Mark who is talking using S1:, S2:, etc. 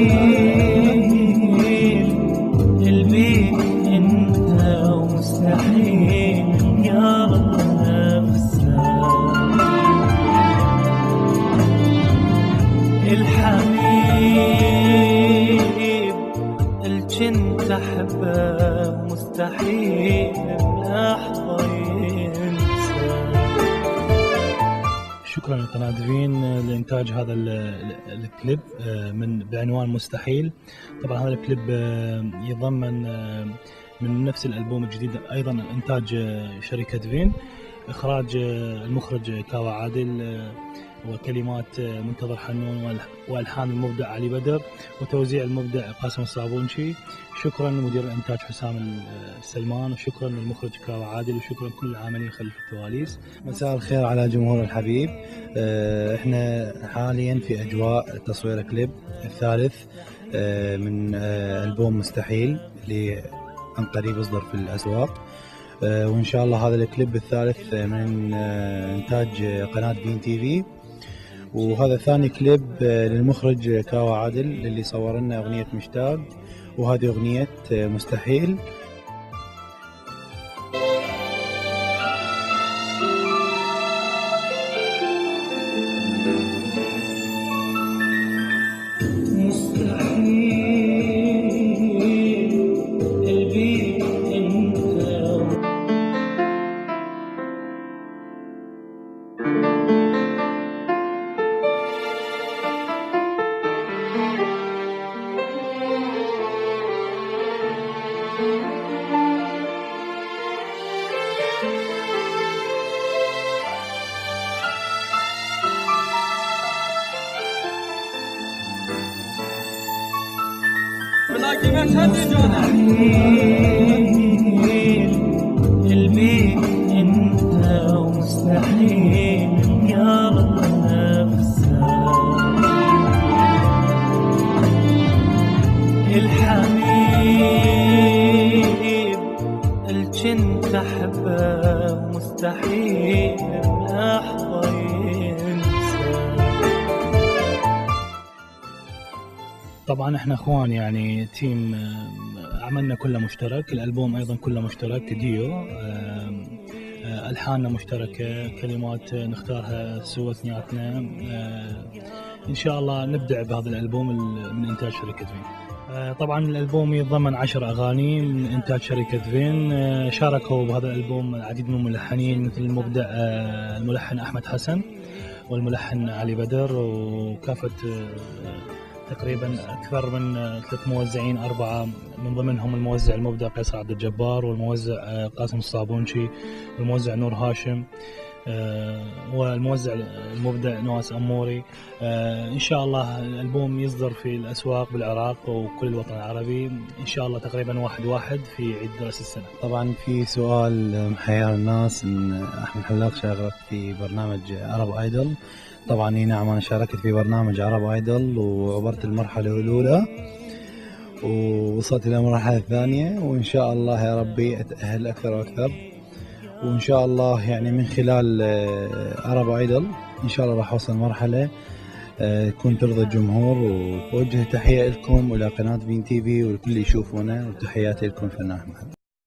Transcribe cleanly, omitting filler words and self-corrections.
S1: مستحيل البيت انت ومستحيل يا رب نفسك الحبيب الجنت احبه مستحيل لحظة ينسى.
S2: شكرا لقناة دفين لإنتاج هذا الكليب بعنوان مستحيل. طبعا هذا الكليب يضمن من نفس الألبوم الجديد أيضا إنتاج شركة دفين، إخراج المخرج كاوى عادل، وكلمات منتظر حنون، والحان المبدع علي بدر، وتوزيع المبدع قاسم الصابونشي. شكرا لمدير الانتاج حسام السلمان، وشكرا للمخرج كاوى عادل، وشكرا لكل العاملين خلف الكواليس.
S3: مساء الخير على جمهور الحبيب. احنا حاليا في اجواء تصوير كليب الثالث من البوم مستحيل اللي عن قريب يصدر في الاسواق، وان شاء الله هذا الكليب الثالث من انتاج قناة دفين تي في، وهذا ثاني كليب للمخرج كاوى عادل اللي صور لنا اغنية مشتاق، وهذه اغنية مستحيل.
S1: مستحيل البيت انت ومستحيل يا رب نفسك الحبيب الجنت احبه مستحيل لحظة ينسى.
S2: طبعا احنا اخوان يعني تيم، عملنا كله مشترك، الالبوم ايضا كله مشترك ديو، الحاننا مشتركه، كلمات نختارها سوا اثنيناتنا. ان شاء الله نبدع بهذا الالبوم من انتاج شركه دفين. طبعا الالبوم يتضمن 10 اغاني من انتاج شركه دفين. شاركوا بهذا الالبوم العديد من الملحنين مثل المبدع الملحن احمد حسن، والملحن علي بدر، وكافه تقريبا أكثر من 3 موزعين، 4 من ضمنهم الموزع المبدع قيصر عبد الجبار، والموزع قاسم الصابونشي، والموزع نور هاشم، والموزع المبدع نواس أموري. إن شاء الله الألبوم يصدر في الأسواق بالعراق وكل الوطن العربي إن شاء الله تقريبا 1/1 في عيد رأس السنة.
S3: طبعا في سؤال محير الناس إن أحمد حلاق شارك في برنامج عرب ايدل. طبعا نعم، أنا شاركت في برنامج عرب ايدل وعبرت المرحلة الأولى ووصلت إلى المرحلة الثانية، وإن شاء الله يا ربي أتأهل أكثر وأكثر، وإن شاء الله يعني من خلال عرب ايدل إن شاء الله راح أوصل مرحلة تكون ترضى الجمهور. وأوجه تحية لكم ولقناة دفين تي في ولكل يشوفونا، وتحياتي لكم فنان أحمد.